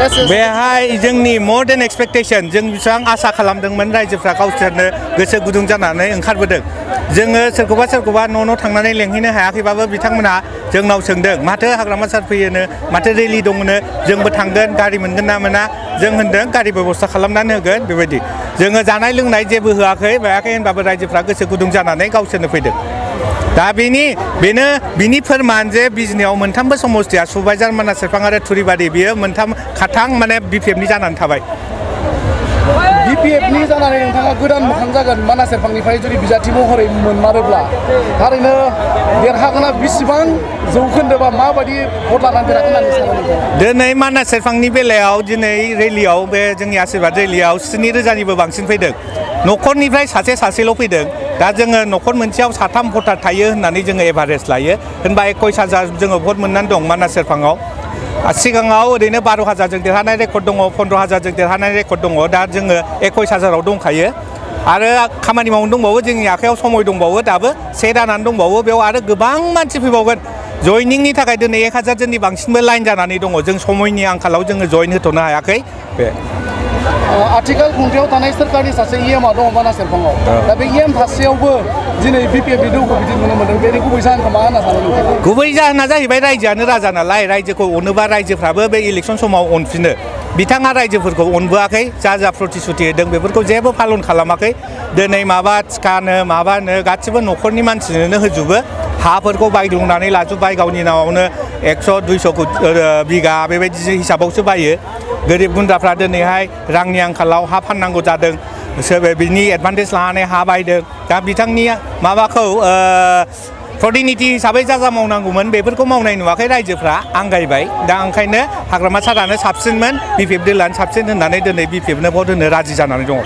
बेहाय जोंनि more than expectation जों बेसेबां आसा खालामदोंमोन रायजोफ्रा गावसोरनो गोसो गुदुं जानानै ओंखारबोदों जोङो सोरखौबा न' थांनानै लेंहैनो हायाखैबाबो बिथांमोनहा जोंनाव सोंदों माथो हाग्रामा सार फैयोनो माथो रेलि दङनो जोंबो थांगोन गारि मोनगोन ना मोना जों होनदों गारि बेबस्था खालामनानै होगोन बेबायदि जोङो जानाय लोंनाय जेबो होआखै मायाखै होनबाबो रायजोफ्रा गोसो गुदुं जानानै गावसोरनो फैदों दा बिनि फोरमान जे बिजनियाव मोनथामबो समस्तिया सुबाइजार मानास सेरफां आरो थुरिबारि बियो मोनथाम खाथां माने BPFनि जानानै थाबाय BPFनि जानानै नोंथाङा गोदान मोखां जागोन मानास सेरफांनिफ्राय जुदि बिजाथि महरै मोनमारोब्ला थारैनो देरहागोना बेसेबां जौखोन्दो बा माबायदि भट लानानै देरहागोन होननानै सानो नोंथाङा दिनै मानास सेरफांनि बेलायाव दिनै रेलियाव बे जोंनि आशीर्बाद रेलियाव 7,000निबो बांसिन फैदों न'खरनिफ्राय सासेल' फैदों दा जोङो न'खर मोनसेयाव 3 भटार थायो होननानै जोङो एभारेज लायो होनबा 21,000 जोङो भट मोननानै दं मानास सेरफाङाव सिगाङाव ओरैनो 12,000जों देरहानाय रेकर्ड दङ 15,000जों देरहानाय रेकर्ड दङ दा जोङो 21,000आव दंखायो आरो खामानि मावनो दंबावो जोंनि आखायाव समय दंबावो दाबो 1 दानानो दंबावो बेयाव आरो गोबां मानसि फैबावगोन जयनिंनि थाखाय दिनै 1,000 जननि बांसिनबो लाइन जानानै दङ जों समयनि आंखालाव जोङो जयन होथ'नो हायाखै बे आथिखाल खुंथायाव थानाय सोरखारनि सासे EM दङ मानास सेरफाङाव दा बे EM थासेयावबो दिनै BPFनि दौखौ बिदि नुनो मोनदों बेनि गुबै जाहोनखौ मा होनना सानो नोंथाङा गुबै जाहोना जाहैबाय रायजोआनो राजा नालाय रायजोखौ अनोबा रायजोफ्राबो बे इलेक्सन समाव अनफिनो बिथाङा रायजोफोरखौ अनबोआखै जा प्रतिश्रुति होदों बेफोरखौ जेबो पालन खालामाखै दिनै माबा थिखानो माबानो गासिबो न'खरनि मानसिनोनो होजोबो हाफोरखौ बायग्लुंनानै लाजोबबाय गावनि नामावनो 100-200 बिगा बेबायदि हिसाबावसो बायो गोरिब गुन्द्राफ्रा दिनैहाय रांनि आंखालाव हा फाननांगौ जादों सोरबा बिनि एडभान्टेज लानानै हा बायदों दा बिथांनि माबाखौ प्रतिनिधि हिसाबै जा मावनांगौमोन बेफोरखौ मावनाय नुवाखै रायजोफ्रा आंगायबाय दा ओंखायनो हाग्रामा सारानो साबसिनमोन BPF दोलानो साबसिन होननानै दिनै BPFनो भट होनो राजि जानानै दङ